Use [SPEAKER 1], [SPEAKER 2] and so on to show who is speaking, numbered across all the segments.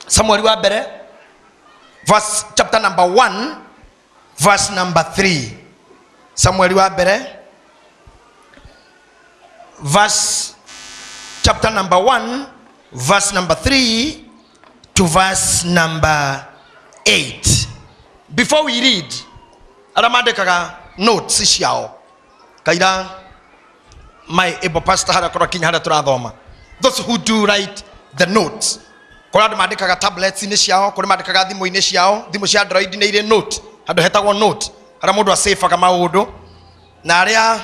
[SPEAKER 1] Samueli wa mbere verse chapter number 1 verse number 3. Samueli wa mbere verse chapter number 1 verse number 3 to verse number 8. Before we read, arĩa mandĩkaga notes ciao kaira my able pastor harĩa korwo kinya harĩa tũrathoma, those who do write the notes, kũrĩ andũ mandĩkaga tablets-inĩ ciao, kũrĩ mandĩkaga thimũ-inĩ ciao, thimũ cia Android nĩ irĩ note, handũ hetagwo note harĩa mũndũ acĩbaga maũndũ, na arĩa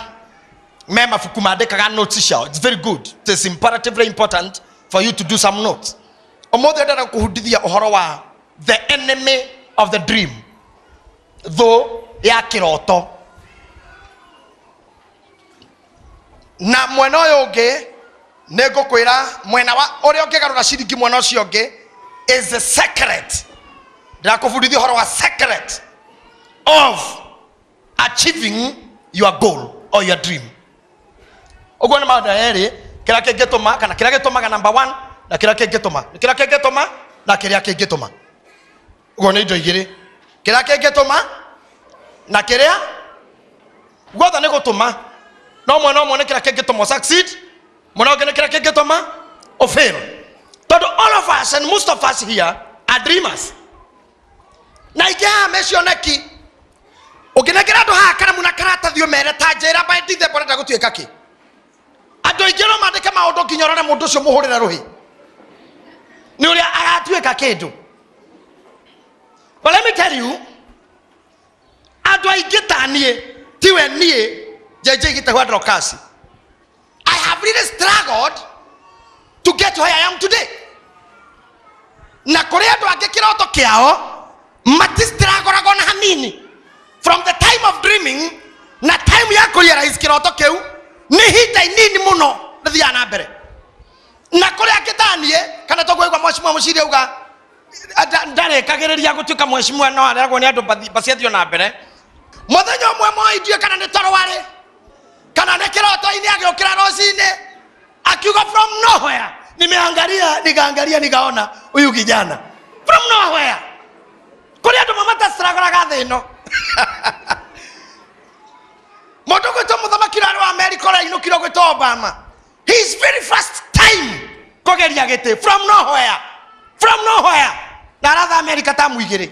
[SPEAKER 1] me mabuku mandĩkaga notes ciao. It's very good, it is imperatively important for you to do some notes. Ũmũthĩ ndĩrenda kũhundithia ũhoro wa the enemy of the dream, thũ ya kĩroto. Na mwena ũyũ ũngĩ nĩ ngũkwĩra mwena wa ũrĩa ũngĩgarũra ciringi mwena ũcio ũngĩ is the secret. Ndĩrakũbundithia ũhoro wa secret of achieving your goal or your dream. Ũguo nĩ maũndũ erĩ, kĩrĩa kĩngĩtũma kana kĩrĩa gĩtũmaga number 1 na kĩrĩa kĩngĩtũma, kĩrĩa kĩngĩtũma na kĩrĩa kĩngĩtũma. Ũguo nĩ indo igĩrĩ, kĩrĩa kĩngĩtũma na kĩrĩa guothe nĩ gũtũma. No mwena ũmwe nĩ kĩrĩa kĩngĩtũma succeed, mwena ũngĩ nĩ kĩrĩa kĩngĩtũma fail. Tondũ all of us and most of us here are dreamers. Na aingĩ haha me cioneki. Ũngĩnengera andũ haha karamu na karatathi ũmere ta njĩra by December ũrenda gũtuĩka kĩ, andũ aingĩ no mandĩke maũndũ nginya ũrore mũndũ ũcio mũhũrĩre rũhĩ nĩ ũrĩa agatuĩka kĩndũ. But let me tell you, andũ aingĩ ta niĩ, tiwe niĩ JJ Gitahua Dorcas, I have really struggled to get where I am today. Na kũrĩ andũ angĩ kĩroto kĩao matistruggle na hanini. From the time of dreaming na time ya kũrealize kĩroto kĩu nĩ ihinda inini mũno rĩthiaga na mbere. Na kũrĩ angĩ ta niĩ, kana tũkũigua mheshimiwa Mũciri auga ndarĩkagĩrĩria gũtuĩka mheshimiwa no areragwo nĩ andũ baciathio na mbere. Mũthenya ũmwe Moi ndiũĩ kana nĩ toro warĩ kana nĩ kĩroto-inĩ, agĩũkĩra rũcinĩ akiuga from nowhere, nimeangalia nikaangalia nikaona huyu kijana from nowhere. Kũrĩ andũ mamatastragũraga thĩ ĩno. Mũndũ gwĩtwo mũthamaki ũrĩa wa America ũrĩa ainũkirwo gwĩtwo Obama, his very first time kũgeria gĩtĩ from nowhere, from nowhere, na aratha America ta mũigĩrĩ.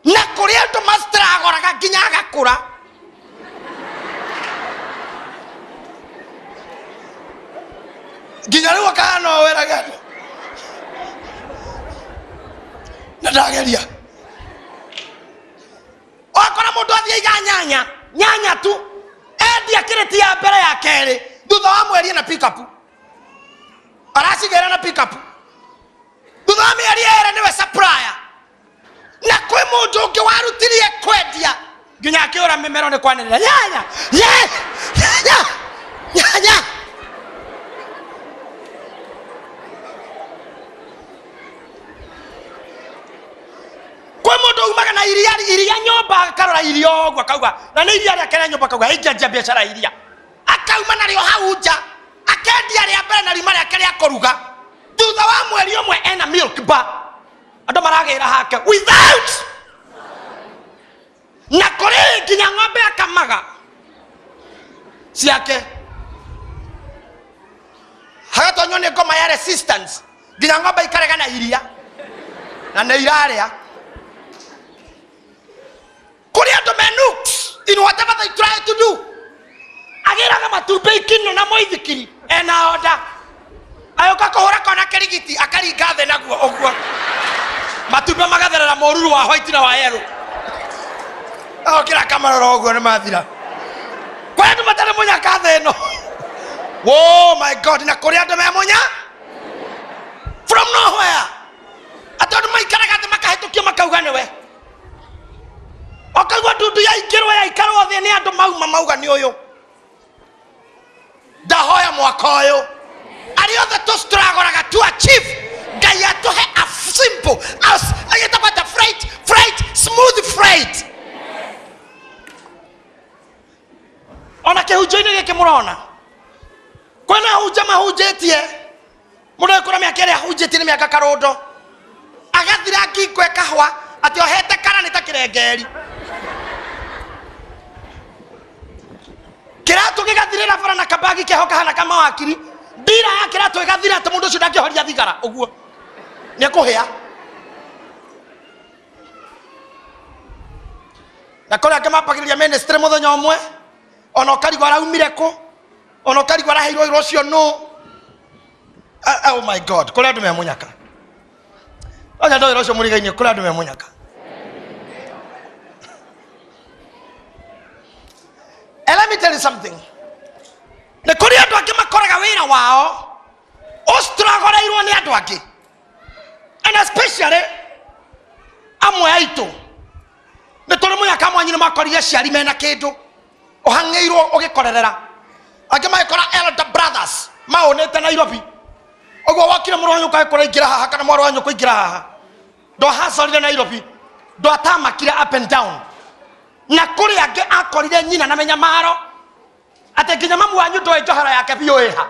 [SPEAKER 1] Na kũrĩ andũ mastragũraga nginya agakũra. Nginya rĩu akahana o wĩraga andũ. Na ndageria. Wakora mũndũ athiĩ aiga nyanya, nyanya tu, endia kĩrĩti ya mbere ya kerĩ, thutha wa mweri ena pick-up. Aracigĩra na pick-up. Thutha wa mĩeri ĩrĩ nĩwe supplier. Na kwĩ mũndũ ũngĩ warutirie kwendia nginya akĩũra mĩmero nĩ kwanĩrĩra nyanya, nyanya, nyanya, nyanya. Kwĩ mũndũ umaga na iria, iria nyũmba, akarora iria ũguo akauga, na nĩ iria rĩake rĩa nyũmba akauga, ingĩanjia biacara ya iria. Akauma narĩo hau nja, akendia rĩa mbere na riuma rĩake rĩa kũruga. Thutha wa mweri ũmwe ena milk bar. Andũ maragĩra hake without. Na kũrĩ nginya ng'ombe akamaga ciake. Hagatonywo nĩ ngoma ya resistance nginya ng'ombe ikarega na iria na nĩ irarĩa. Kũrĩ andũ me nooks in whatever they try to do. Agĩraga matumbĩ ikino na mũithikiri ena order, agĩũka kũhũra kona kĩrigiti akaringa thĩ naguo ũguo, matumbĩ magatherera mũruru wa white na wa yellow. Agokĩra akamarora ũguo nĩ mathira. Kũrĩ andũ matarĩ mũnyaka thĩ ĩno. Oh my God, na kũrĩ andũ me mũnya from nowhere. Atĩ andũ maikaraga thĩ makahĩtũkio makauga nĩwe. Ũkaigua ndundu yaingĩrwo yaikarwo thĩ nĩ andũ mauma mauga nĩ ũyũ. Ndahoya mwaka ũyũ arĩa othe tũstragũraga to achieve, Ngai atũhe a simple, as agĩtagwo atĩa, freight, freight, smooth freight. Ona kĩhunjio-inĩ gĩkĩ mũrona kwĩna hunja mahunjĩtie Mundu ekura miaka ĩrĩa ahunjĩtie nĩ mĩaka karũndo. Agathira ngingo ĩkahwa atĩ ohete kara nĩ ta kĩrengeri. Kĩratũ gĩgathirĩra bara na kabagi keho kahana kama wakiri. Ndira ya kĩratũ ĩgathira atĩ mũndũ ũcio ndangĩhoria thigara ũguo. Nĩ ekũhĩa. Na kũrĩ angĩ mambagĩrĩria ministry mũthenya ũmwe ona ũkarigwo araumire kũ, ona ũkarigwo araheirwo wĩra ũcio nũ. Oh my God, kũrĩ andũ me mũnyaka. Onya ndo wĩra ũcio mũrigainie, kũrĩ andũ me mũnyaka. And let me tell you something. Nĩ kũrĩ andũ angĩ makoraga wĩra wao ũstragoreirwo nĩ andũ angĩ. And especially amwe aitũ. Nĩ tũrĩ mũnyaka mwanyu nĩ makorire aciari mena kĩndũ ũhang'ĩirwo ũgĩkorerera. Angĩ magĩkora elder brothers maũnĩte Nairobi. Ũguo wokire mũrũ wanyu ũkagĩkora ingĩra haha kana mwarĩ wanyu kũingĩra haha. Ndwahacorire Nairobi, ndwatamakire up and down. Na kũrĩ angĩ akorire nyina na mĩnyamaro atĩ nginya mamu wanyu ndoĩ njohero yake biũ ĩha.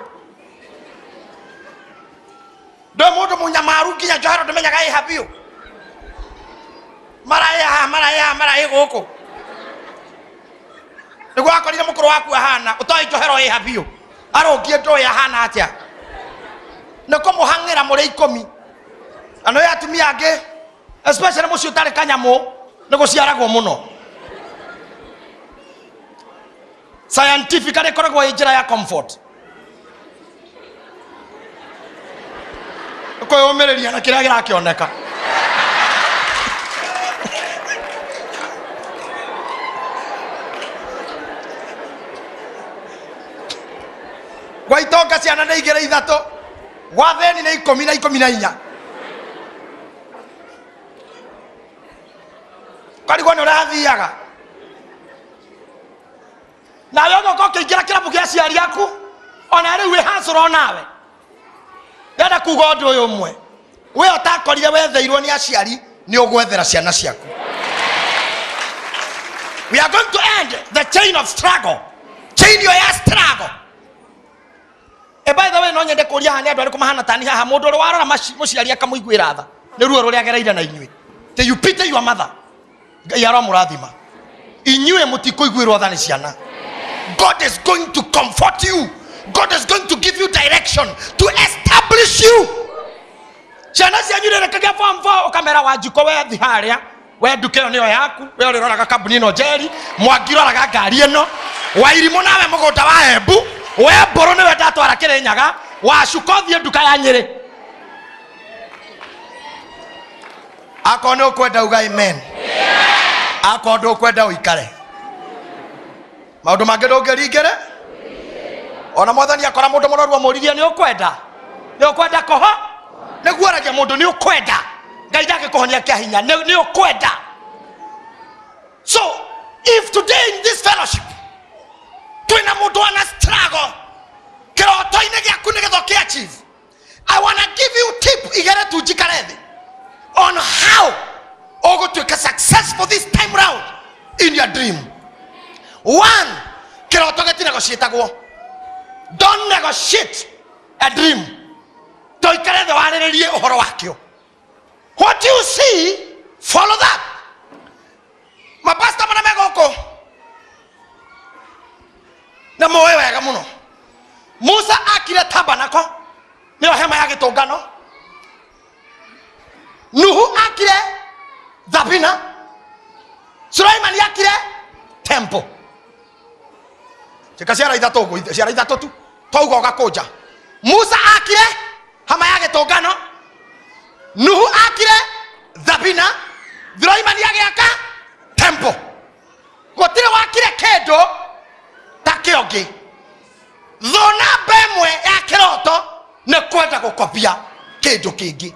[SPEAKER 1] Ndoĩ mũndũ mũnyamaru nginya njohero ndũmenyaga ĩha biũ. Mara ĩ haha, mara ĩ haha, mara ĩ gũkũ. Nĩguo akorire mũkũrũ waku ahana, ũtoĩ njohero ĩha biũ. Arũngie ndoĩ ahana atĩa. Nĩ kũmũhang'ĩra mũrĩ ikũmi. Na nĩ atumia angĩ, especially mũciĩ ũtarĩ kanyamũ, nĩ gũciaragwo mũno. Scientifically ĩkoragwo ĩ njĩra ya comfort. Kwĩyũmĩrĩria na kĩrĩa kĩrakĩoneka. Gwa itonga ciana nĩ igĩrĩ ithatũ, gwa thĩni nĩ ikũmi na ikũmi na inya. Ũkarigwo nĩ ũrathiaga. Nawe ũgoka ũkĩingĩra kĩrabu kĩa aciari aku, ona rĩu wĩ hacũra onawe. Ndĩrenda kuga ũndũ ũyũ ũmwe. We ũtakorire wetheirwo nĩ aciari, nĩ ũgwethera ciana ciaku. We are going to end the chain of struggle. Chain ĩyo ya struggle. By the way, no nyende kũria haha nĩ andũ arĩkũ mahana tani haha, mũndũ ũrĩa warora mũciari akamũiguĩra tha nĩ ruo rũrĩa agereire na inyuĩ. Till you pity your mother. Ngai aromũrathima. Inyuĩ mũtikũiguĩrwo tha nĩ ciana. God is going to comfort you. God is going to give you direction to establish you. Ciana cianyu rĩrĩkagia form 4 ũkamera Wanjikũ we thi harĩa, we nduka ĩyo nĩyo yaku, we ũrĩroraga kambuni ĩno Njeri, Mwangi ũroraga ngari ĩno, Wairimũ nawe mũgũnda wa Embu, we Mbũrũ nĩwe ndatwara Kĩrĩnyaga, Wacuka ũthiĩ nduka ya Nyĩrĩ. Akorwo nĩ ũkwenda uga amen. Akorwo ndũkwenda ũikare. Maũndũ mangĩ ndũngĩringĩre. Ona mwathani akora mũndũ mũrwaru amũririe nĩ ũkwenda? Nĩ ũkwenda kũho? Nĩguo aragia mũndũ nĩ ũkwenda. Ngai ndangĩkũhonia kĩa hinya, nĩ ũkwenda. So if today in this fellowship twĩna mũndũ wana struggle kĩroto-inĩ gĩaku nĩgetha ũkĩ achieve, I wanna give you tip igere tu njikare thĩ on how ũgũtuĩka successful this time round in your dream. One, kĩroto gĩtinegotiatagwo. Don't negotiate a dream. Toikare thĩ warĩrĩrie ũhoro wakĩo. What you see, follow that. Mapasta marĩa me gũkũ nĩ moĩ wega mũno. Musa akire tabernacle, nĩyo hema ya gĩtũngano. Nuhu akire thabina. Sulaimani akire temple. Cheka ciara ithatũ ũguo, ciara ithatũ tu. Twauga ũgakũnja. Musa akire hema ya gĩtũngano. Nuhu akire thabina. Sulaimani agĩaka temple. Gũtirĩ wakire kĩndũ ta kĩo ngĩ. Thũ namba ĩmwe ya kĩroto nĩ kwenda gũkobia kĩndũ kĩngĩ.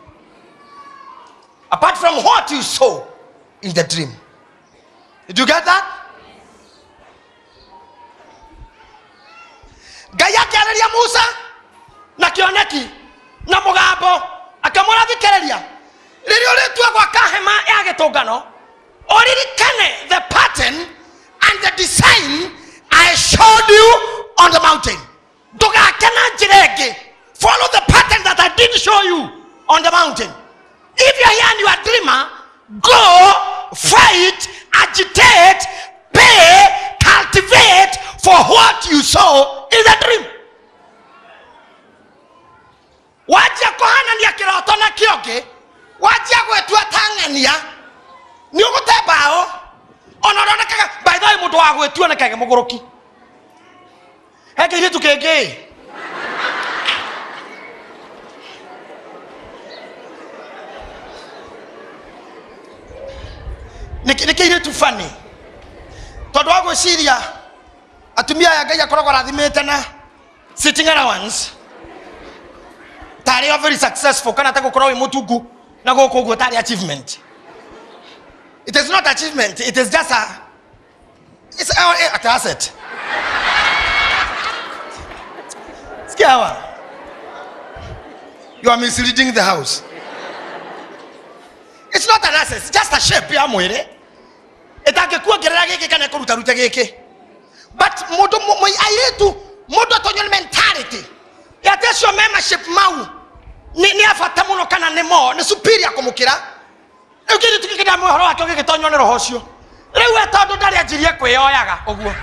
[SPEAKER 1] Apart from what you saw in the dream. Did you get that? Ngai akĩarĩria Musa na kĩoneki na mũgambo akĩmwĩra thikĩrĩria, rĩrĩa ũrĩtua gwaka hema ya gĩtũngano, ũririkane the pattern and the design I showed you on the mountain. Ndũgake na njĩra ĩngĩ. Follow the pattern that I did show you on the mountain. If you're here and you are a dreamer, go fight, agitate, pay, cultivate for what you saw in the dream. Wajia kuhanania kiroto na kioke, wajia gwetua tang'ania, ni ugute bao, ona uronekaga, by the way mundu wa gwetua nĩkage mũgũrũki. He kĩirĩtu kĩngĩ. Nĩ kĩirĩtu funny. Tondũ wa gwĩciria atumia aya Ngai akoragwo arathimĩte na sitting allowance tarĩ o very successful kana ta gũkorwo wĩ mũtungu na gũkũ ũguo tarĩ achievement. It is not achievement, it is just a, it's an asset. Sikia hawa. You are misleading the house. It's not an asset, it's just a shape ya mwĩrĩ. Ĩtangĩkuongerera gĩkĩ kana ĩkũrutarute gĩkĩ. But mũndũ airĩtu mũndũ atonywo nĩ mentality ya atĩ acio membership mau nĩ a bata mũno kana nĩ mo nĩ superior kũmũkĩra. Rĩu kĩirĩtu gĩkĩ ndamũhe ũhoro wake gĩgĩtonywo nĩ roho ũcio. Rĩu we tondũ ndarĩ anjirie kwĩyoyaga ũguo,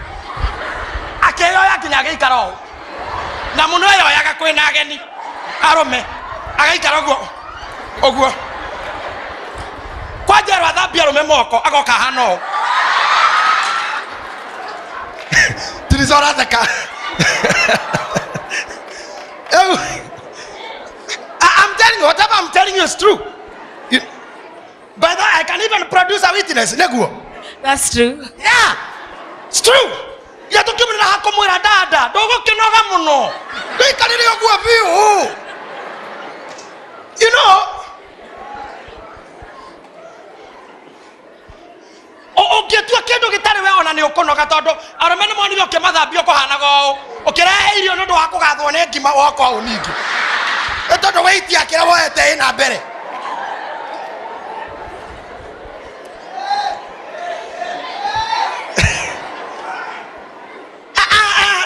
[SPEAKER 1] akĩyoya nginya agĩikara ũũ, na mũno eyoyaga kwĩna ageni arũme, agaikara ũguo ũguo. Kwanja erwo athambie arũme moko agoka ahana ũũ. Tirica ũratheka. I'm telling you, whatever I'm telling you is true. By the way, I can even produce a witness. Neguo.
[SPEAKER 2] That's true.
[SPEAKER 1] Yeah, it's true. Ya tukimwira hakumwira dada, ndugukinoga muno. Ndũikarire ũguo biũ. You know, ũngĩtua kĩndũ gĩtarĩ we ona nĩ ũkũnoga tondũ arũme nĩ monire ũkĩmathambia ũkũhanaga ũũ, ũkĩrehe irio nĩ ũndũ wa kũgathwo nĩ ngima woka ũũ ningĩ. Nĩ tondũ wĩitia kĩrĩa woete ĩna mbere.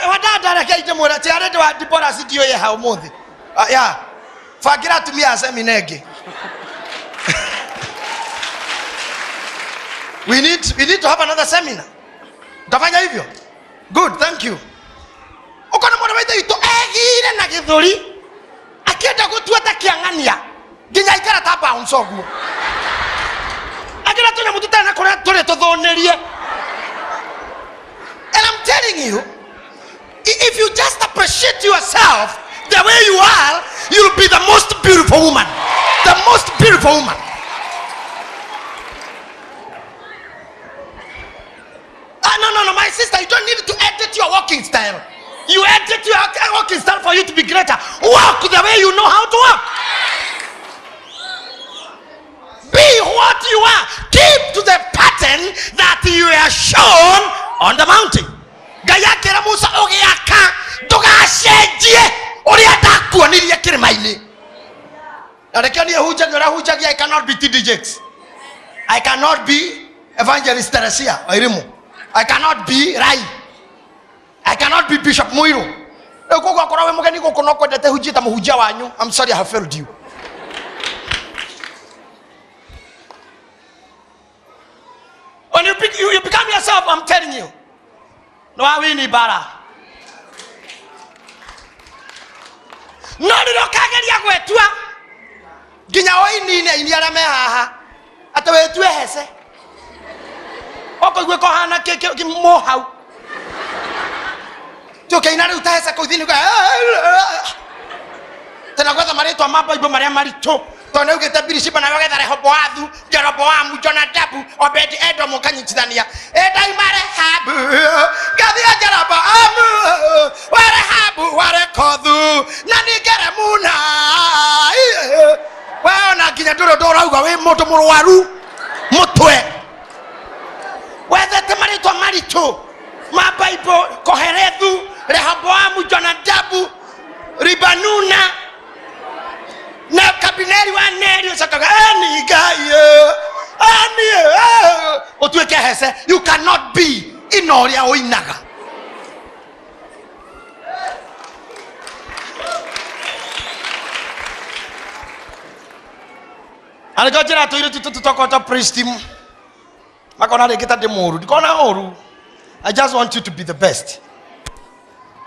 [SPEAKER 1] Wadada reke ndĩmwĩre atĩ arĩ wa Deborah sindiũĩ ha ũmũthĩ. Yeah. Bangĩra atumia a semina ĩngĩ. We need to have another seminar. Utafanya hivyo? Good, thank you. Ukona mwana wa ithe witũ egire na gĩthũri akĩenda gũtua ta kĩang'ania nginya aikara ta bounce ũguo. Akĩra tũnyamũ tũtarĩ na kũrĩa tũrĩ tũthũnĩrie. And I'm telling you, if you just appreciate yourself the way you are, you'll be the most beautiful woman. The most beautiful woman. No, my sister, you don't need to edit your walking style. You edit your walking style for you to be greater. Walk the way you know how to walk. Be what you are. Keep to the pattern that you are shown on the mountain. Ngai akĩra Musa ũgĩaka ndũgacenjie ũrĩa ndakuonirie kĩrĩma-inĩ. Na reke niĩ hunjagia ũrĩa hunjagia. I cannot be TD Jakes. I cannot be Evangelist Teresia Wairimu. I cannot be Rai. I cannot be Bishop Muiru. Rĩu koguo akorwo wĩ mũgeni gũkũ no kwendete hunjie ta mũhunjia wanyu, I'm sorry I have failed you. When you become yourself, I'm telling you, no wawini bara. No rĩrĩa ũkageria gwetua nginya woinine aini arĩa me haha atĩ wĩtue hece ũkũigua kũhana mũhau tũkĩina rĩu ta hece kũu thĩinĩ tena gwetha marĩtwa ma Bible marĩa maritũ tondũ nĩaugĩte Birishiba nawe ũgetha Rehoboathu, Jeroboamu, Jonadabu, Obedi Edomu ũkanyitithania. Ĩndauma Rehabu ngathiĩ Jeroboamu wa Rehabu wa Rekothu na ningĩ Remuna. We ona nginya ndũrĩ ũndũ ũrauga wĩ mũndũ mũrwaru mũtwe. Wethete marĩtwa maritũ ma Bible, Koherethu, Rehoboamu, Jonadabu, Ribanuna na Kabineri wa Neri ũcokaga ani Ngai ani ũtuĩke hece. You cannot be ina ũrĩa ũinaga. Anĩko njĩra tũirĩtu tũtũ tũkorwo praise team makona rĩngĩ ta ndĩ mũũru, ndikona ũru. I just want you to be the best.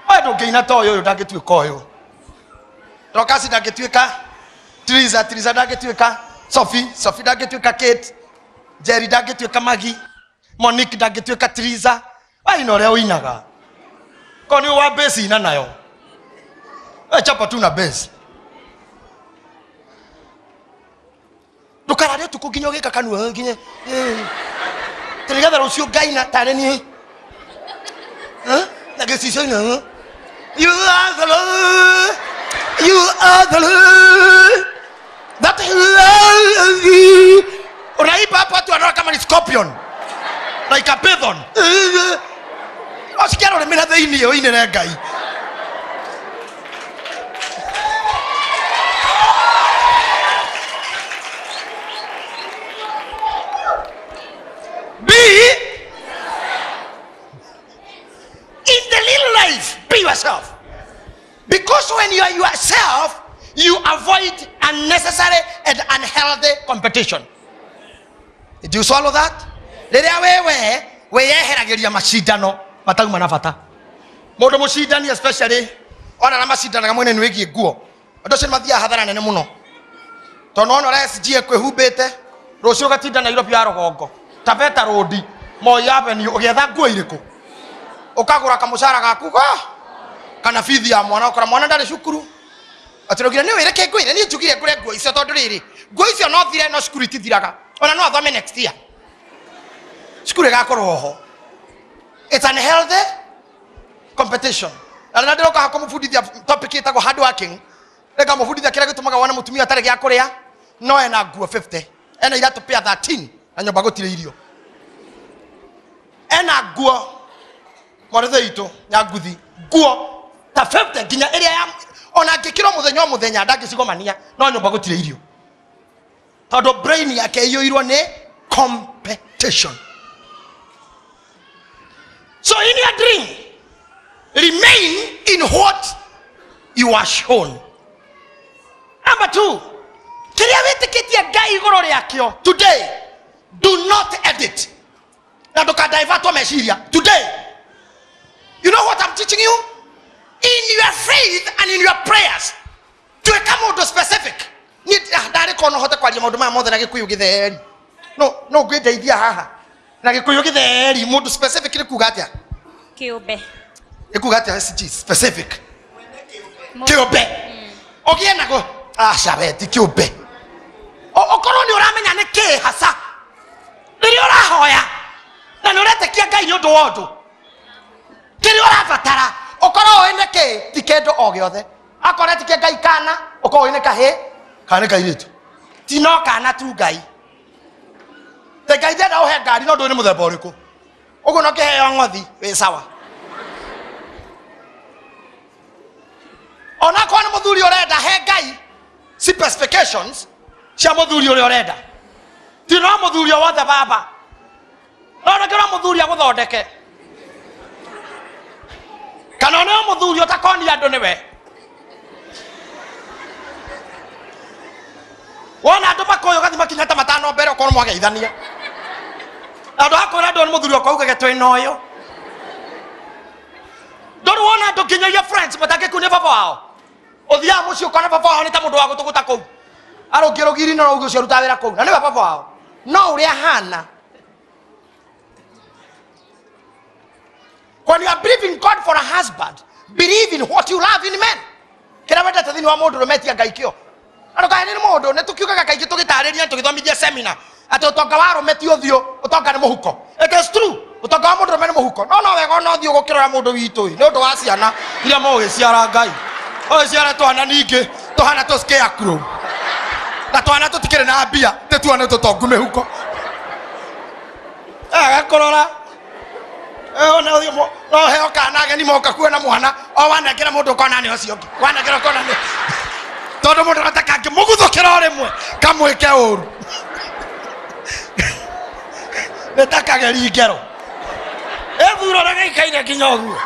[SPEAKER 1] We ndũngĩina ta ũyũ, ũyũ ndangĩtuĩka ũyũ. Dorcas ndangĩtuĩka Teresa, Teresa ndangĩtuĩka Sophie, Sophie ndangĩtuĩka Kate, Jerry ndangĩtuĩka Maggie, Monique ndangĩtuĩka Teresa. Waina ũrĩa ũinaga. Korwo nĩ wa bass ina nayo. We chapa tu na bass. Ndũkarare ũtukũ nginya ũgĩka kanua nginya tĩ nĩgetha rũciũ ngaina tarĩ niĩ na gĩcicio-inĩ. You are the Lord, you are the Lord that loves you. Unaimba hapo watu wanaona kama ni scorpion, like a python. Usikia rũrĩmĩ na thĩinĩ ũinĩre Ngai. Be in the little life, be yourself. Because when you are yourself, you avoid unnecessary and unhealthy competition. Did you swallow that? Rĩrĩa wewe wĩyeheragĩria macindano matauma na bata. Mũndũ mũcindani especially ona arĩa macindanaga mwena-inĩ wĩgiĩ nguo, andũ acio nĩ mathiaga hathara nene mũno. Tondũ wona ũrĩa SG ekwĩhumbĩte, rũciũ ũgatinda Nairobi ya rũgongo, Taveta Road, Moi Avenue, ũgĩetha nguo irĩkũ? Ũkagũra kamũcara gaku ga kana bithi ya mwana, ũkora mwana ndarĩ cukuru. Atĩ nĩ wĩre kĩngwĩre, niĩ njugire ngũre nguo icio tondũ rĩrĩ, nguo icio no thire no cukuru itithiraga. Ona no athome next year. Cukuru ĩgakorwo ho. It's unhealthy competition. Na rĩrĩa ndĩroka kũmũbundithia topic ĩtagwo hard working, nĩngamũbundithia kĩrĩa gĩtũmaga wone mũtumia atarĩ gĩa kũrĩa, no ena nguo 50, ena iratũ pair 13 na nyũmba gũtirĩ irio. Ena nguo mwarĩ itũ ya nguthi, nguo ta 50 nginya ĩrĩa ya ona angĩkĩrwo mũthenya o mũthenya ndangĩcigomania, no nyũmba gũtirĩ irio. Tondũ brain yake ĩiyũirwo nĩ competition. So in your dream, remain in what you are shown. Number two, kĩrĩa wĩtĩkĩtie Ngai igũrũ rĩakĩo today, do not edit. Na ndũkadivertwo meciria today. You know what I'm teaching you? In your faith and in your prayers, tuĩka mũndũ specific. Niĩ ndarĩ korwo no hote kwaria maũndũ maya mothe na Gĩkũyũ gĩtheri. No no ngwĩndeithia haha. Na Gĩkũyũ gĩtheri, mũndũ specific nĩ kuga atĩa?
[SPEAKER 2] Kĩũmbe.
[SPEAKER 1] Nĩ kuga atĩa SG specific? Kĩũmbe. Ũgĩe nago aca we ti kĩũmbe. Ũkorwo nĩ ũramenya nĩ kĩĩ hasa. Rĩrĩa ũrahoya na nĩ ũretĩkia Ngai nĩ ũndũ wa ũndũ. Kĩrĩa ũrabatara ũkorwo ũĩ nĩ kĩĩ, ti kĩndũ o gĩothe. Akorwo etĩkia Ngai kana, ũkorwo ũĩ nĩ kahĩĩ kana nĩ kairĩtu. Ti no kana tu Ngai. Te Ngai ndenda ũhe ngari no ndũĩ nĩ mũthemba ũrĩkũ. Ũguo no kĩheo ng'othi wĩ sawa. Ona akorwo nĩ mũthuri ũrenda, he Ngai specifications cia mũthuri ũrĩa ũrenda. Ti no mũthuri o wothe baba. No nĩkĩo mũthuri agũthondeke. Kana nĩ mũthuri ũtakonia andũ nĩwe. Wona andũ makoyo ũgathiĩ makinya ta matano mbere ũkorwo mwageithania. Andũ akwĩra andũ nĩ mũthuri wakwa ugage twĩna ũyũ. Ndũrĩ wona andũ nginyagia friends matangĩkunia baba wao. Ũthiaga mũciĩ ũkona baba wao nĩ ta mũndũ wa gũtũgũta kũu. Arũngiĩ rũgiri no ũguo ũcio arutaga wĩra kũu. Na nĩwe baba wao. No ũrĩa ahana. When you are believing God for a husband, believe in what you love in men. Kĩrĩa wendete thĩinĩ wa mũndũ ũrũme Ngai kĩo. Na ndũkahe nĩ mũndũ, nĩ tũkiugaga kaingĩ tũgĩtarĩria tũgĩthomithia seminar atĩ ũtonga wa arũme ti ũthiũ, ũtonga nĩ mũhuko. It is true. Ũtonga wa mũndũ ũrũme nĩ mũhuko. No no wega ona ũthiũ gũkĩrora mũndũ witũ nĩ ũndũ wa ciana iria mũgĩciara Ngai. Ũgĩciara twana ningĩ tũhana tũ scarecrow. Na twana tũtikĩrĩ na mbia, nĩ tuone tũtongu mĩhuko. Agakũrora. No heo kana ageni moka kuona mwana, o wanengera mũndũ ũkona nĩ ũcio ũngĩ. Wanengera ũkona nĩ tondũ mũndũ arota kangĩmũguthũkĩra o rĩmwe kamwĩke ũru. Nĩ ta kageri ngero. Ĩthuro ũrĩa gĩikaire nginya ũguo.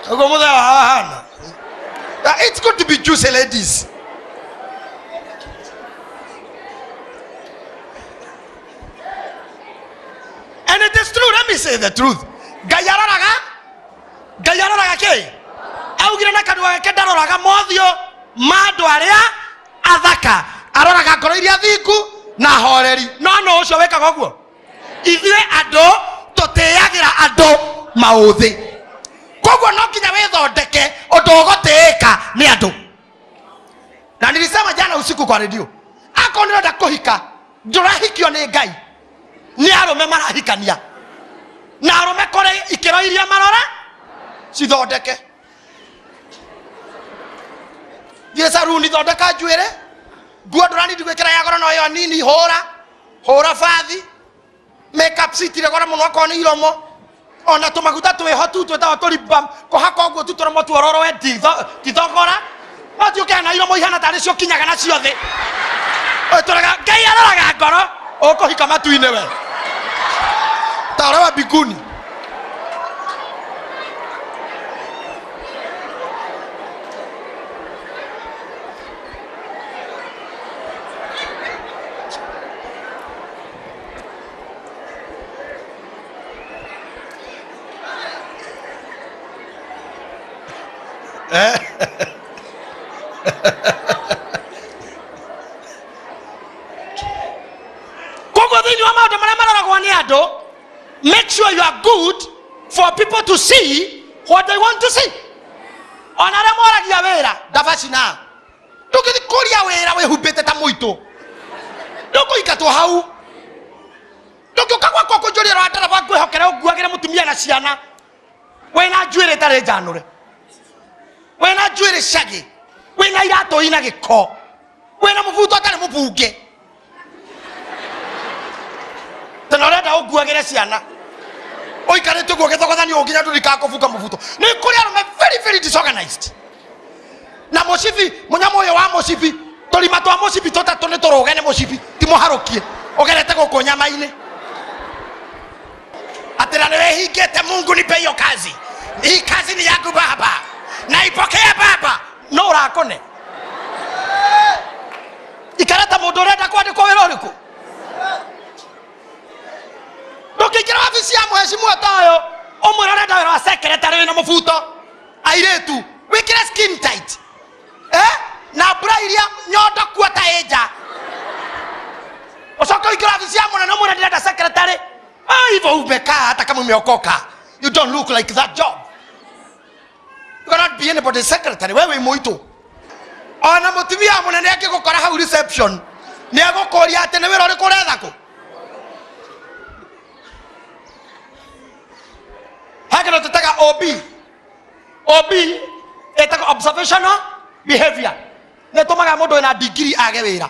[SPEAKER 1] Ũguo mũthee wao ahana. It's good to be juicy, ladies. Me say the truth. Ngai aroraga kĩ? Augire na kanua gake ndaroraga mothiũ ma andũ arĩa athaka, aroraga ngoro iria thingu na horeri. No no ũcio wĩkaga ũguo. Ithuĩ andũ tũtĩagĩra andũ maũthĩ. Koguo no nginya wĩthondeke ũndũ ũgũtĩĩka nĩ andũ. Na nilisema jana usiku kwa redio, akorwo nĩ ũrenda kũhika, ndũrahikio nĩ Ngai, nĩ arũme marahikania. Na arũme kũrĩ ikĩro iria marora cithondeke. Thiĩ saruni thondeka njuĩrĩ, nguo ndũranindi gwĩkĩra ya goro no ĩyo nini, hũra hũra bathi, makeup citirĩ goro mũno akorwo nĩ iromo, ona tũmaguta twĩho tu twĩtagwo tũribam, kũhaka ũguo tu tũromo tuororoe ti thogora. No ti ũkĩhana na iromo ihana tarĩ cio kinyaga nacio thĩ. Ũtũraga Ngai aroraga ngoro, ũkũhika matu-inĩ we. Ta ũrĩa wa mbinguni. Koguo thĩinĩ wa maũndũ marĩa maroragwo nĩ andũ, make sure you are good for people to see what they want to see. Ona arĩa moragia wĩra ndabacina, ndũngĩthiĩ kũria wĩra wĩhumbĩte ta mũitũ, ndũkũingatwo hau. Ndũngĩũka gwakwa kũnjũria rwa ndereba ngwĩhokere ũnguagĩre mũtumia na ciana wĩna njuĩrĩ ĩtarĩ njanũre, wĩna njuĩrĩ cagi, wĩna iratũ ina gĩko, wĩna mũbuto ũtarĩ mũbunge, tena ũrenda ũnguagĩre ciana ũikarĩte ũguo gĩthogothani ũũ nginya ndũrikaga kũbunga mũbuto. Nĩ kũrĩ arũme very very disorganized. Na mũcibi, mũnyamũ ũyũ wa mũcibi, tũrima twa mũcibi tũtatũ nĩ tũrũge nĩ mũcibi, ti mũharũkie, ũgerete gũkũ nyama-inĩ. Atĩ na nĩwĩhingĩte, Mungu nipe hiyo kazi, hii kazi ni yangu baba, naipokea baba. No ũrakone ikara ta mũndũ ũrenda kwandĩkwo wĩra ũrĩkũ. Ndũngĩingĩra wabici ya mũhecimua ta ũyũ ũmwĩre ũrenda wĩra wa secretary wĩna mũbuto, airĩtu wĩkĩre skin tight, na mbura iria nyondo kuo ta ĩ nja, ũcoke ũingĩre wabici ya mũnene ũmwĩre ndĩrenda secretary. Hivyo umekaa hata kama umeokoka, you don't look like that job. You cannot be anybody's secretary. Wewe mũitũ. Ona mũtumia mũnene angĩgũkora hau reception, nĩ egũkũria atĩ nĩ wĩra ũrĩkũ ũretha kũ. He kĩndũ tũtaga OB. OB ĩtagwo observational behavior. Nĩ ĩtũmaga mũndũ wĩna degree age wĩra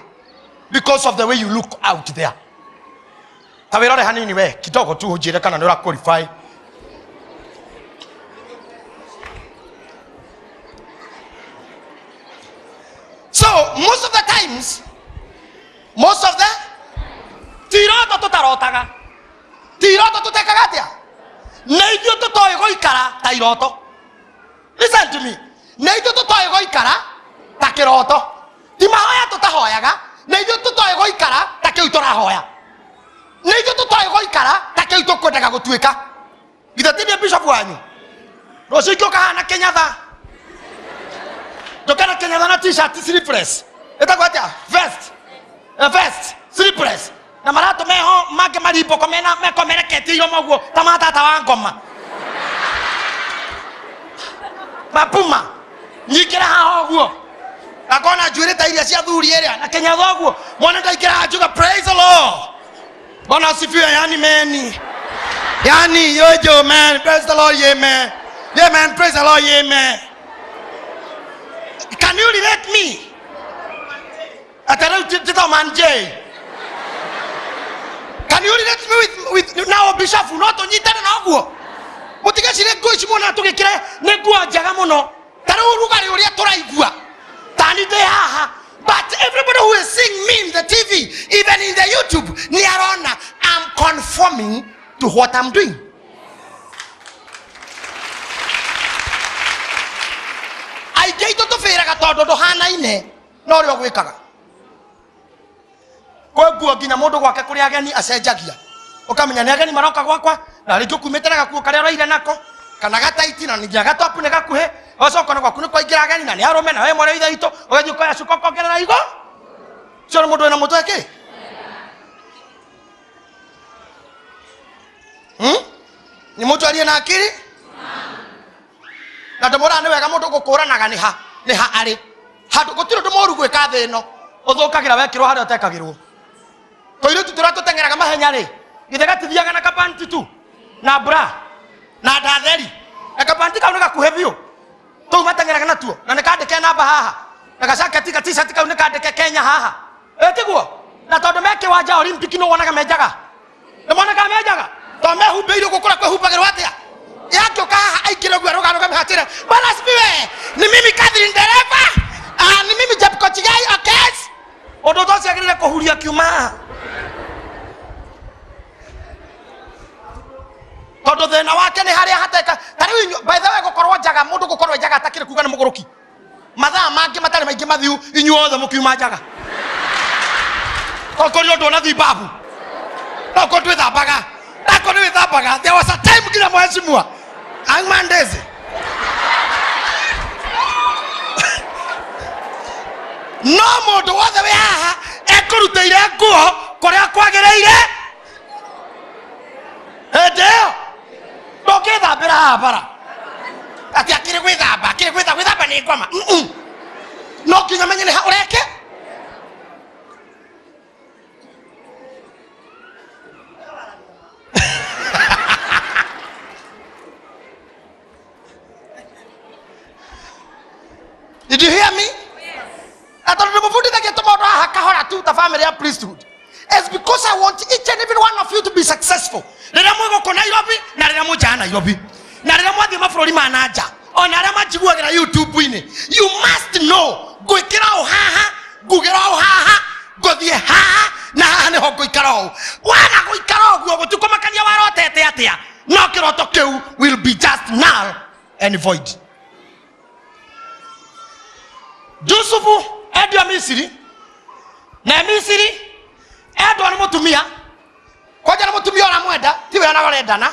[SPEAKER 1] because of the way you look out there. Ta wĩrore hanini we kidogo tu ũnjĩre kana nĩ ũra qualify. So most of the times, most of the ti iroto tũtarotaga, ti iroto tũtekaga atĩa, nĩ ithuĩ tũtoĩ gũikara ta iroto. Listen to me, nĩ ithuĩ tũtoĩ gũikara ta kĩroto, ti mahoya tũtahoyaga, nĩ ithuĩ tũtoĩ gũikara ta kĩu tũrahoya, nĩ ithuĩ tũtoĩ gũikara ta kĩu tũkwendaga gũtuĩka. Githĩ ti niĩ bishop wanyu? Rũciũ ingĩũka haha na kĩnyatha, njũke na kĩnyatha na t-shirt sleeveless, ĩtagwo atĩa? Vest, vest sleeveless, na maratũ meho mangĩ marimbũko mena mekomereketie iromo ũguo ta ma tata wa ngoma mapuma, nyingĩre haha ũguo akona njuĩrĩ ta iria cia thuri ĩrĩa na kĩnyatha ũguo, mwana ndaingĩra haha njuga praise the Lord, Bwana asifiwe, yani meni, yani yojo man, praise the Lord, yeah man, yeah man, praise the Lord, yeah man. Can you relate me? Atara man J. Can you relate me with now bishop no tũnyitane na ũguo? Mũtigecire nguo ici muona tũgĩkĩra nĩ nguo njega mũno. Ta rĩu ũrugarĩ ũrĩa tũraigua. Ta ni ndĩ haha. But everybody who is seeing me in the TV, even in the YouTube, nĩ arona I'm conforming to what I'm doing. Aingĩ aitũ tũbĩraga tondũ ndũhanaine na ũrĩa ũgwĩkaga. Kwĩ nguo nginya mũndũ gwake kũrĩ ageni acenjagia, ũkamenya nĩ ageni maroka gwakwa, Na rĩngĩ ũkumĩte na gakuo karĩa ũraire nako kana gataiti na nginya gatopu nĩ gakuhĩ ũgacoka na gwaku nĩ kwaingĩra ageni na nĩ arũme na we mwarĩ wa ithe witũ ũgathiĩ ũkoya cuka ũkongerera igo ũcio nĩ mũndũ wĩna mũtwe kĩ? Ni mtu aliye na akili? Na ndĩmũraga nĩ wega mũndũ gũkũranaga nĩ ha nĩ ha arĩ handũ gũtirĩ ũndũ mũru gwĩka thĩ ĩno ũthũkagĩra wekĩrwo harĩa ũtekagĩrwo. Tũirĩtu tũrĩa tũteng'eraga mahenya rĩ githĩ gatithiaga na kapanti tu na bra na ndatheri na kapanti kau nĩ gakuhĩ biũ tũu mateng'eraga natuo na nĩ kandĩke namba haha na gacaketi ga t-shirt kau nĩ kandĩke Kenya haha ĩtiguo na tondũ me kĩwanja Olympic nĩ wonaga menjaga nĩ monaga menjaga tondũ mehumbĩire ũguo kũrĩa kwĩhumbagĩrwo atĩa yakĩũka haha aingĩre ũguo arũgarũgame hatĩre bwana asifiwe ni mimi Catherine dereva ni mimi Jepkochigei Okes ũndũ ta ũcio agĩrĩire kũhuria kiuma haha tondũ thĩna wake nĩ harĩa hateka ta rĩu inyuĩ by the way gũkorwo njaga mũndũ gũkorwo njaga atakĩrĩ kuga nĩ mũgũrũki mathaa mangĩ matarĩ maingĩ mathiu inyuĩ othe mũkiuma njaga okorwo nĩ ũndũ ona thimbabu no korwo ndwĩthambaga nako nĩ wĩthambaga there was a time nginya mheshimiwa Ang'mandezi no mũndũ wothe wĩ haha ekũrutĩire nguo kũrĩa kwagĩrĩire hĩndĩ ĩyo ndũngĩthambĩra haha bara atĩ akĩrĩ gwĩthamba akĩrĩ gwĩthamba gwĩthamba nĩ ngoma no nginya menye nĩ ha ũreke. Did you hear me? Yes. Family and priesthood. It's because I want each and every one of you to be successful. Rĩrĩa mwĩ gũkũ Nairobi na rĩrĩa mwĩ nja ya Nairobi na rĩrĩa mwathiĩ mabũrũri ma na nja ona arĩa manjiguagĩra YouTube-inĩ, you must know ngwĩkĩra ũ haha ngugĩra ũ haha ngũthiĩ haha na haha nĩho ngũikara ũũ. Waga gũikara ũguo gũtikũmakania warotete atĩa no kĩroto kĩu will be just null and void. Yusufu endio Misiri na Misiri endwo nĩ mũtumia kwanja nĩ mũtumia ũramwenda tiwe ona ũrendana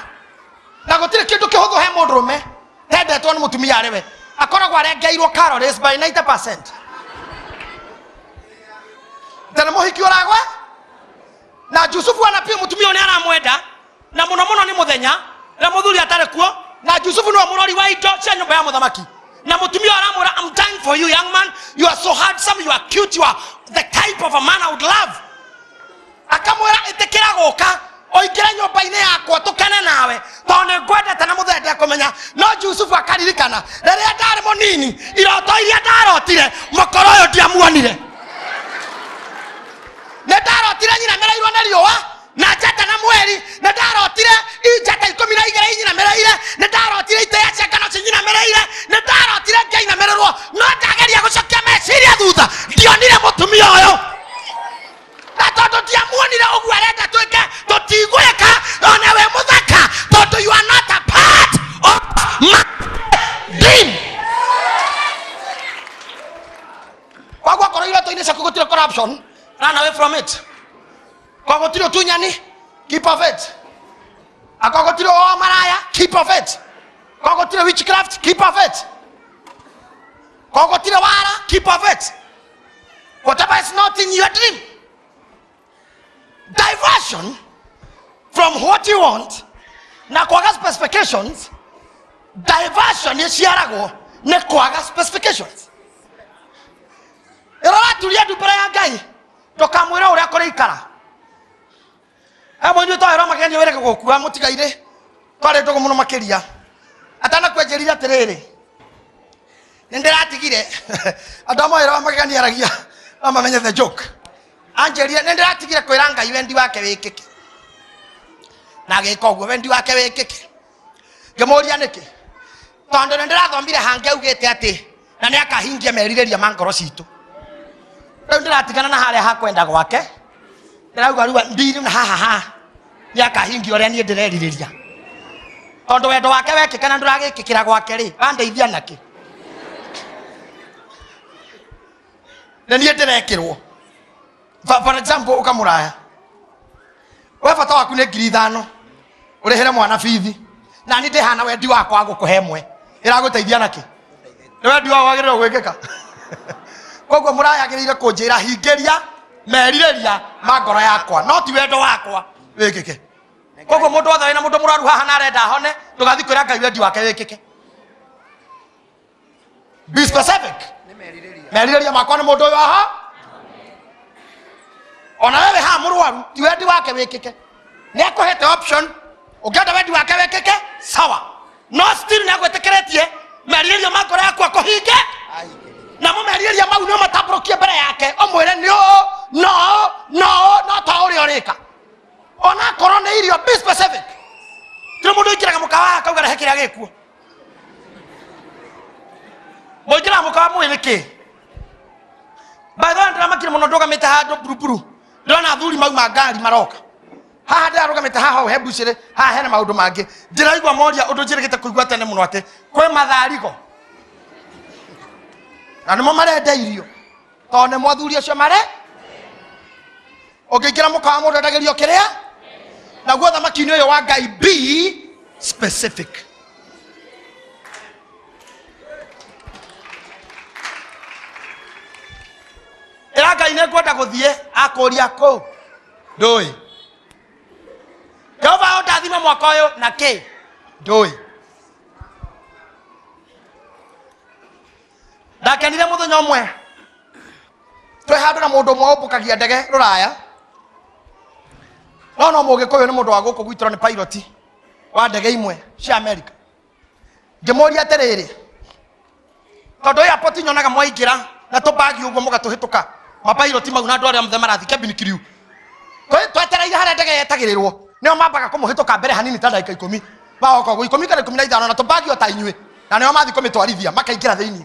[SPEAKER 1] na gũtirĩ kĩndũ kĩhũthũ he mũndũrũme tendetwo nĩ mũtumia arĩ we akoragwo arengeirwo calories by 90%. Tena mũhiki ũragwe na Yusufu anapia mũtumia ũrĩa aramwenda na mũno mũno nĩ mũthenya na mũthuri atarĩ kuo na Yusufu nĩwe mũrori wa indo cia nyũmba ya mũthamaki na mũtumia aramwĩra I'm dying for you young man, you are so handsome, you are cute, you are the type of a man I would love. Akamwĩra ĩtĩkĩra gũka ũingĩre nyũmba-inĩ yakwa tũkene nawe tondũ nĩ ngwendete na mũthee ndekũmenya. No Yusufu akaririkana rĩrĩa ndarĩ mũnini iroto iria ndarotire mũkoro ũyũ ndiamuonire nĩ ndarotire nyinamĩrĩirwo nĩ riũa na njata na mweri nĩ ndarotire njata 12 inyinamĩrĩire nĩ ndarotire itĩĩa cia ngano cinyinamĩrĩire nĩ ndarotire ngĩinamĩrĩrwo no ndageria gũcokia meciria thutha ndionire mũtumia ũyũ na tondũ ndiamuonire ũguo arenda twĩke tũtigwĩka ona we mũthaka tondũ you are not a part of my dream. Koguo akorwo iroto-inĩ ciaku gũtirĩ corruption, run away from it. Koguo gũtirĩ ũtunyani, keep of it. Akorwo gũtirĩ ũo maraya, keep of it. Koguo gũtirĩ witchcraft, keep of it. Koguo gũtirĩ wara, keep of it. Whatever is not in your dream. Diversion from what you want na kwaga specifications. Diversion ĩciaragwo nĩ kwaga specifications. Ĩrĩa ũraturia ndu mbere ya Ngai ndũkamwĩre ũrĩa kũrĩikara. Amwe inyuĩ twahera magerio wĩrĩga gũkua mũtigairĩ twarĩ ndũgũ mũno makĩria atanakwenjĩrire atĩrĩrĩ nĩ ndĩratigire andũ amwe wĩra wa magegania aragia no mamenye the joke. Anjĩrire nĩ ndĩratigire kwĩra Ngai wendi wake wĩkĩke na agĩka ũguo wendi wake wĩkĩke. Ngĩmũria nĩkĩ tondũ nĩ ndĩrathomire hangĩ augĩte atĩ na nĩ akahingia merirĩria ma ngoro citũ. Rĩu ndĩratigana na harĩa hakwenda gwake ndĩrauga rĩu ndirĩ na haha haha nĩ akahingia ũrĩa niĩ ndĩrerirĩria tondũ wendo wake wekĩka na ndũragĩkĩkĩra gwake rĩ wandeithia nakĩ na niĩ ndĩrekĩrwo. For example ũkamũraya we bata waku nĩ 5,000 Ũrĩhĩre mwana bithi. Na niĩ ndĩ hana wendi wakwa wa gũkũhe ĩmwe. Ĩragũteithia nakĩ? Nĩ wendi wao wagĩrĩirwo gwĩkĩka. Koguo mũrayagĩrĩire kũnjĩra hingĩria merirĩria ma ngoro yakwa, no ti wendo wakwa wĩkĩke. Koguo mũndũ wothe wĩna mũndũ mũrwaru haha na arenda ahone, ndũgathiĩ kwĩra Ngai wendi wake wĩkĩke. Be specific. Merirĩria makwa nĩ mũndũ ũyũ aha. Ona wewe haha mũrwaru, ti wendi wake wĩkĩke. Nĩ akũhete option, ũngĩenda wendi wake wĩkĩke, sawa. No still nĩ agwĩtĩkĩrĩtie merirĩria ma ngoro yaku akũhinge. Namo merirĩria mau nĩo matambũrũkie mbere yake, ũmwĩre nĩ ũũ, no ũũ, no ũũ, no ta ũrĩa ũrĩka. Ona akorwo nĩ irio, be specific. Tiri mũndũ ũingĩraga mũkawa akauga rehe kĩrĩa gĩkuo. Mũingĩraga mũkawa mũĩ nĩ kĩ? By the way, ndĩramakire mũno ndũgamĩte handũ buruburu. Ndĩrona athuri mauma ngari maroka. Haha ndĩrarũgamĩte haha hau he mbucĩrĩ, haha hena maũndũ mangĩ. Ndĩraigua moria ũndũ njĩrĩgĩte kũigua tene mũno atĩ kwĩ matharigo. Na nĩmo marenda irio. Tondũ nĩmo athuri acio mare. Ũngĩingĩra mũkawa mũndũ endagĩrio kĩrĩa? Naguo thamaki-inĩ ũyũ wa Ngai, be specific. Ĩra Ngai nĩ ngwenda gũthiĩ, akũria kũ? Ndũĩ. Jehova ũndathime mwaka ũyũ na kĩ? Ndũĩ. Ndakenire mũthenya ũmwe twĩ handũ na mũndũ ũmwe ũmbũkagia ndege rũraya. No no mũgĩkũyũ nĩ mũndũ wa gũkũ gwitũ nĩ pilot wa ndege imwe cia America. Ngĩmũria atĩrĩrĩ, tondũ airport nyonaga mwaingĩra na tũbagi ũguo mũgatũhĩtũka mapilot mau na andũ arĩa othe marathiĩ cabin crew. Twetereire harĩa ndege yetagĩrĩrwo, nĩo mambaga kũmũhĩtũka mbere hanini ta ndagĩka ikũmi. Magoka ũguo ikũmi kana ikũmi na ithano na tũbagi o ta inyuĩ, na nĩo mathiĩ kũmĩtwarithia makaingĩra thĩinĩ.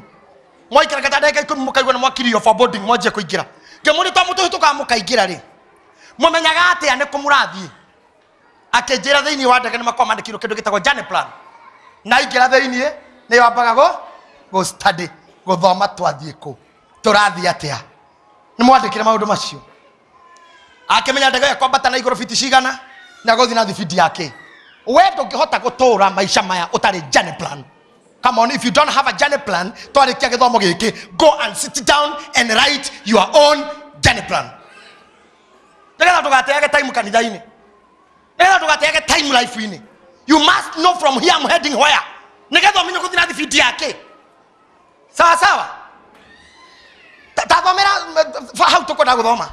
[SPEAKER 1] Mwaikara ta ndagĩka ikũmi mũkaigua nĩ mwakirio for boarding mwanjie kũingĩra. Ngĩmũria to mũtũhĩtũkaga mũkaingĩra rĩ, mũmenyaga atĩa nĩ kũ mũrathiĩ? Akĩnjĩra thĩinĩ wa ndege nĩ makoragwo mandĩkĩirwo kĩndũ gĩtagwo journey plan. Na aingĩra thĩinĩ nĩ wambaga gũ study, gũthoma twathiĩ kũ, tũrathiĩ atĩa. Nĩ mwandĩkĩre maũndũ macio. Akĩmenya ndege ĩyo ĩkwambata na igũrũ fiti cigana na gũthiĩ na thibindi yake. We ndũngĩhota gũtũra maica maya ũtarĩ journey plan. Come on, if you don't have a journey plan, twarĩkia gĩthomo gĩkĩ, go and sit down and write your own journey plan. Nĩgetha ndũgateage time kanitha-inĩ. Nĩgetha ndũgateage time life-inĩ. You must know from here I'm heading where. Nĩgetha ũmenye gũthiĩ na thibindi yake. Sawa sawa. Tathomera hau tũkwenda gũthoma.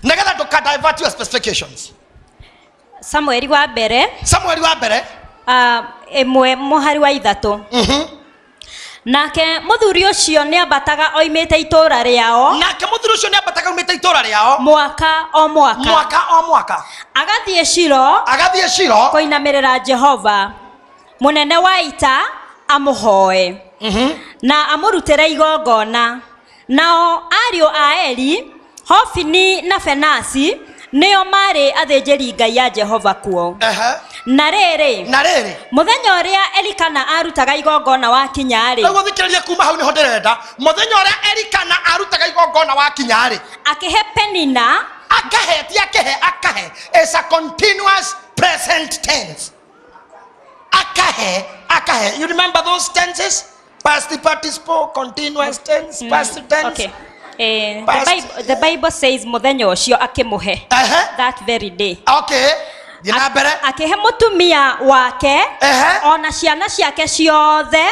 [SPEAKER 1] Nĩgetha ndũka divert your specifications.
[SPEAKER 2] Samueli wa mbere.
[SPEAKER 1] Samueli wa mbere.
[SPEAKER 2] Ĩmwe mũhari wa ithatũ. Nake mũthuri ũcio nĩambataga oimĩte itũũra rĩao.
[SPEAKER 1] Nake mũthuri ũcio nĩambataga oimĩte itũũra rĩao.
[SPEAKER 2] Mwaka o mwaka.
[SPEAKER 1] Mwaka o mwaka.
[SPEAKER 2] Agathiĩ Shilo.
[SPEAKER 1] Agathiĩ Shilo.
[SPEAKER 2] Kũinamĩrĩra Jehova. Mũnene wa ita amũhoe. Na amũrutĩre igongona. Nao ariũ a Eli, Hofini na Fenasi, nĩo marĩ athĩnjĩri Ngai a Jehova kuo. Na rĩrĩ,
[SPEAKER 1] Na rĩrĩ,
[SPEAKER 2] mũthenya ũrĩa Elikana arutaga igongona wakinya rĩ,
[SPEAKER 1] Rĩu ũthikĩrĩrie kuma hau nĩho ndĩrenda. Mũthenya ũrĩa Elikana arutaga igongona wakinya rĩ,
[SPEAKER 2] akĩhe Penina,
[SPEAKER 1] akahe, ti akĩhe, akahe. It's a continuous present tense. Akahe, akahe. You remember those tenses? Past participle, continuous tense, past tense.
[SPEAKER 2] Okay. The Bible says mũthenya ũcio akĩmũhe. That very day.
[SPEAKER 1] Okay. Thiĩ na mbere.
[SPEAKER 2] Akĩhe mũtumia wake, ona ciana ciake ciothe,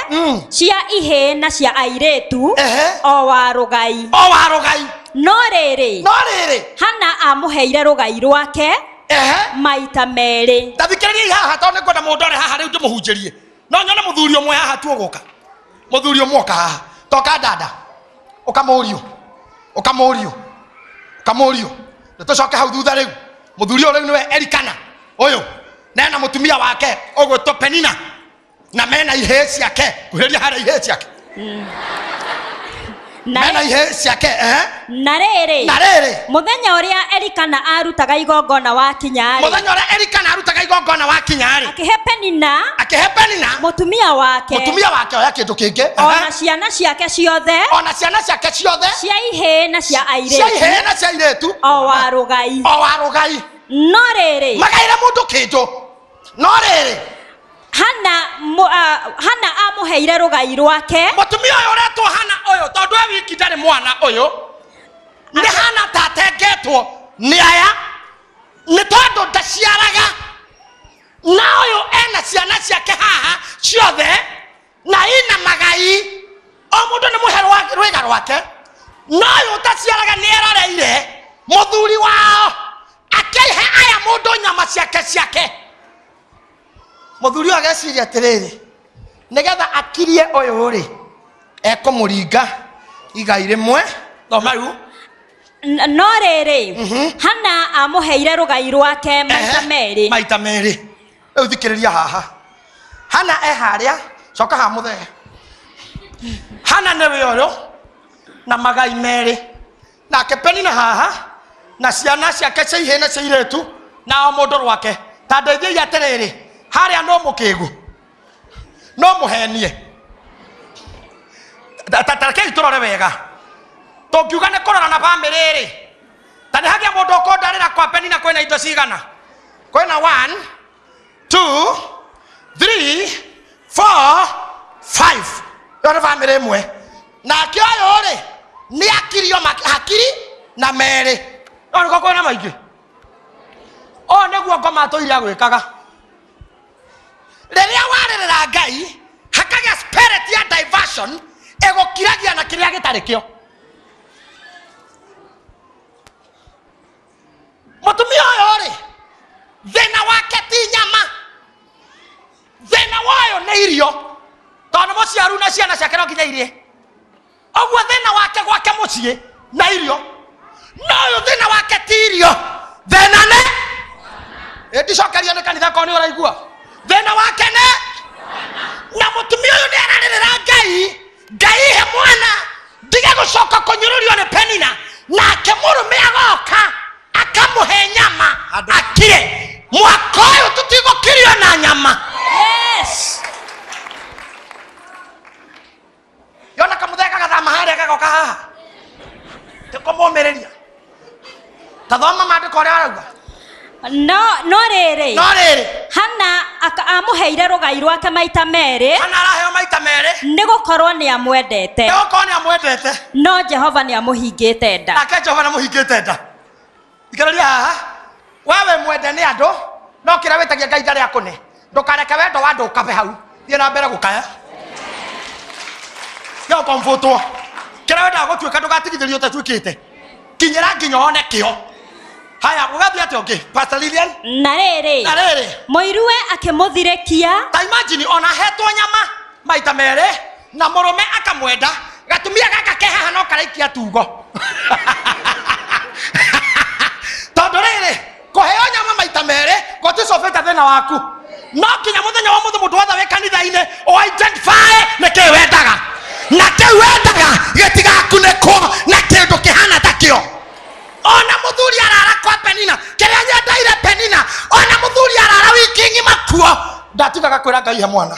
[SPEAKER 2] cia ihĩĩ na cia airĩtu, o wa rũgai.
[SPEAKER 1] O wa rũgai.
[SPEAKER 2] No rĩrĩ,
[SPEAKER 1] No rĩrĩ,
[SPEAKER 2] Hana amũheire rũgai rwake, maita merĩ.
[SPEAKER 1] Tathikĩrĩriai haha tondũ nĩngwenda mũndũ ũrĩ haha rĩu ndĩmũhunjĩrie. No nyone mũthuri ũmwe haha tu ũgũka. Mũthuri ũmwe ũka haha. Toka dada. Ũkamũrio. Ũkamũrio. Ũkamũrio. Nĩ tũcoke hau thutha rĩu. Mũthuri ũyũ rĩu nĩwe Elikana. Ũyũ. Na ena mũtumia wake ũgwĩtwo Penina. Na mena ihĩĩ ciake. Kuhĩrĩria harĩa ihĩĩ ciake. Mena ihĩĩ ciake,
[SPEAKER 2] Na rĩrĩ,
[SPEAKER 1] Na rĩrĩ,
[SPEAKER 2] mũthenya ũrĩa Elikana arutaga igongona wakinya rĩ,
[SPEAKER 1] Mũthenya ũrĩa Elikana arutaga igongona wakinya rĩ,
[SPEAKER 2] akĩhe Penina,
[SPEAKER 1] akĩhe Penina,
[SPEAKER 2] mũtumia wake,
[SPEAKER 1] mũtumia wake oya kĩndũ kĩngĩ,
[SPEAKER 2] ona ciana ciake ciothe,
[SPEAKER 1] ona ciana ciake ciothe,
[SPEAKER 2] cia ihĩĩ na cia airĩtu,
[SPEAKER 1] cia ihĩĩ na cia airĩtu,
[SPEAKER 2] o wa rũgai,
[SPEAKER 1] o wa rũgai.
[SPEAKER 2] No rĩrĩ,
[SPEAKER 1] magaĩre mũndũ kĩndũ. No rĩrĩ,
[SPEAKER 2] Hana amũheire rũgai rwake.
[SPEAKER 1] Mũtumia ũyũ ũretwo Hana ũyũ, tondũ e wiki ndarĩ mwana ũyũ, nĩ Hana tatengetwo nĩ aya, nĩ tondũ ndaciaraga. Na ũyũ ena ciana ciake haha ciothe na ina magai, o mũndũ nĩ mũhe rwĩga rwake. Na ũyũ ũtaciaraga nĩ eroreire mũthuri wao akĩhe aya mũndũ nyama ciake ciake. Mũthuri ũyũ ageciria atĩrĩrĩ, nĩgetha akirie ũyũ rĩ, ekũmũringa igai rĩmwe. Thoma rĩu.
[SPEAKER 2] No rĩrĩ, Hana amũheire rũgai rwake maita merĩ.
[SPEAKER 1] Maita merĩ. Rĩu thikĩrĩria haha. Hana e harĩa, coka haha mũthee. Hana nĩwe ũyũ na magai merĩ, nake Penina haha na ciana ciake cia ihĩĩ na cia irĩtu, na o mũndũ rwake. Ta ndeithiai atĩrĩrĩ, harĩa no mũkĩgu, no mũhenie. Ta rekei tũrore wega. Tũngiuga nĩ kũrora na bamĩrĩ rĩ, ta nĩ hagĩa mũndũ ũkũndarĩra kwa Penina kwĩna indo cigana? Kwĩna 1 2 3 4 5. Ĩyo nĩ bamĩrĩ ĩmwe. Nake ũyũ rĩ, nĩ akirio hakiri na merĩ. No nĩkuo kwĩna maingĩ. Ũyũ nĩguo ngoma atũire agwĩkaga. Rĩrĩa warĩrĩra Ngai, hakagĩa spirit ya diversion ĩgũkiragia na kĩrĩa gĩtarĩ kĩo. Mũtumia ũyũ rĩ, thĩna wake ti nyama, thĩna wayo nĩ irio, tondũ nĩ mũciaru na ciana ciake no nginya irie. Ũguo thĩna wake gwake mũciĩ na irio. No ũyũ thĩna wake ti irio, thĩna nĩ ndicokeria nĩ kanitha korwo nĩ ũraigua. Thĩna wake nĩ na mũtumia ũyũ nĩ ararĩrĩra Ngai, Ngai he mwana, ndige gũcoka kũnyũrũrio nĩ Penina. Nake mũrũme agoka akamũhe nyama akire. Mwaka ũyũ tũtigũkirio na nyama.
[SPEAKER 2] Yes.
[SPEAKER 1] Yona kamũthee gagathama harĩa gagoka haha, tĩkũmũmĩrĩria. Ta thoma maandĩko ũrĩa arauga.
[SPEAKER 2] No rĩrĩ,
[SPEAKER 1] No rĩrĩ,
[SPEAKER 2] Hana amũheire rũgai rwake maita merĩ.
[SPEAKER 1] Hana araheo maita merĩ,
[SPEAKER 2] nĩ gũkorwo nĩ amwendete.
[SPEAKER 1] Nĩ gũkorwo nĩ amwendete.
[SPEAKER 2] No Jehova nĩ amũhingĩte nda.
[SPEAKER 1] Nake Jehova nĩ amũhingĩte nda. Thikĩrĩria haha, we wĩ mwende nĩ andũ, no kĩrĩa wĩtagia Ngai ndarĩ akũne. Ndũkareke wendo wa andũ ũkabe hau, thiĩ na mbere gũkaya. Tiga gũkomfũtwo. Kĩrĩa wendaga gũtuĩka ndũgatigithĩrio ũtatuĩkĩte. Kinyĩra nginya one kĩo. Haya, ũgathiĩ atĩa ũngĩ? Pastor Lilian?
[SPEAKER 2] Na rĩrĩ,
[SPEAKER 1] Na rĩrĩ,
[SPEAKER 2] mũiruwe akĩmũthirĩkia.
[SPEAKER 1] Ta imagine ona hetwo nyama maita merĩ na mũrũme akamwenda, gatumia gaka ke haha no karaikia tugo. Tondũ rĩrĩ, kũheo nyama maita merĩ gũticobĩte thĩna waku. No nginya mũthenya wa mũthĩ mũndũ wothe wĩ kanitha-inĩ ũ-identify nĩ kĩĩ wendaga, na kĩu wendaga gĩtigakunĩkwo na kĩndũ kĩhana ta kĩo. Ona mũthuri arara kwa Penina, kĩrĩa nyendeire Penina, ona mũthuri arara wiki ng'ima kuo, ndatigaga kwĩra Ngai he mwana.